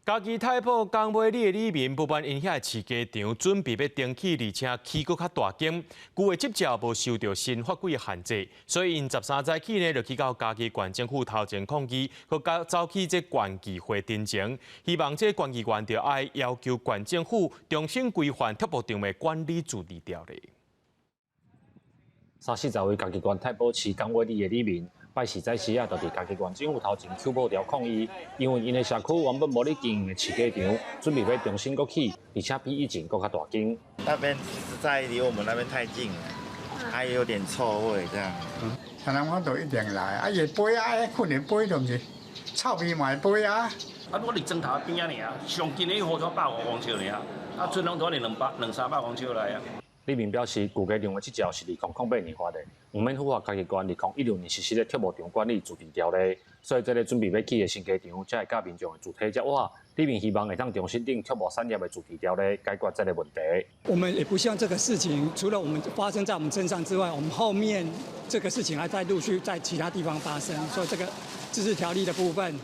嘉義太埔港尾里的里民不滿𪜶遐飼雞場準備欲重起，而且起閣較大間，舊的執照無受著新法規的限制，所以𪜶13早起呢，就去到嘉義縣政府頭前抗議，閣佮走去這縣議會陳情，希望這縣議員著愛要求縣政府重新規範畜牧場的管理自治條例。三四十位嘉義縣太埔市港尾里的里民，拜四早時啊，就佇嘉義縣政府頭前蒐布條抗議，因為𪜶的社區原本無咧經營的飼雞場，準備欲重新閣起，而且比以前閣較大間。那邊實在離我們那邊太近了，還有點臭味這樣。像人我都一定來，啊，伊飛啊，訓練飛都毋是臭味嘛會飛啊。啊，我佇莊頭邊仔爾，上近的河頭150公尺爾，啊，賰攏都佇兩百兩三百公尺內啊。里民表示，舊雞場的執照是2008年發的，毋免符合嘉義縣2016年實施的畜牧場管理自治條例，所以這个準備欲起的新雞場，才會佮民眾的主體接活。里民希望會當重新訂畜牧產業的自治條例，解決這个問題。我們也不希望這個事情，除了我們發生在我們身上之外，我們後面這個事情還在陸續在其他地方發生，所以這個自治條例的部分，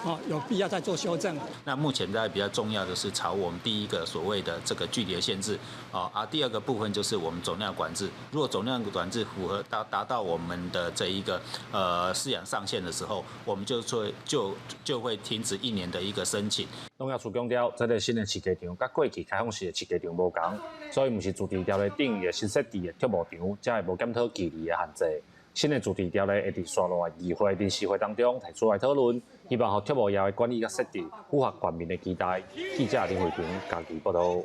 哦，有必要再做修正。那目前在比較重要的是朝我們第一個所謂的這個距離的限制，哦啊，第二個部分就是我們總量管制。如果總量管制符合達到我們的這一個飼養上限的時候，我們就會停止一年的一個申請。農業處強調，這个新的飼雞場佮過去開放式的飼雞場無仝，所以毋是自治條例頂的新設置的畜牧場，才會無檢討距離的限制。新的自治條例會佇紲落來議會臨時會當中提出來討論，希望予畜牧業的管理佮設置符合縣民的期待。記者林慧萍嘉義報導。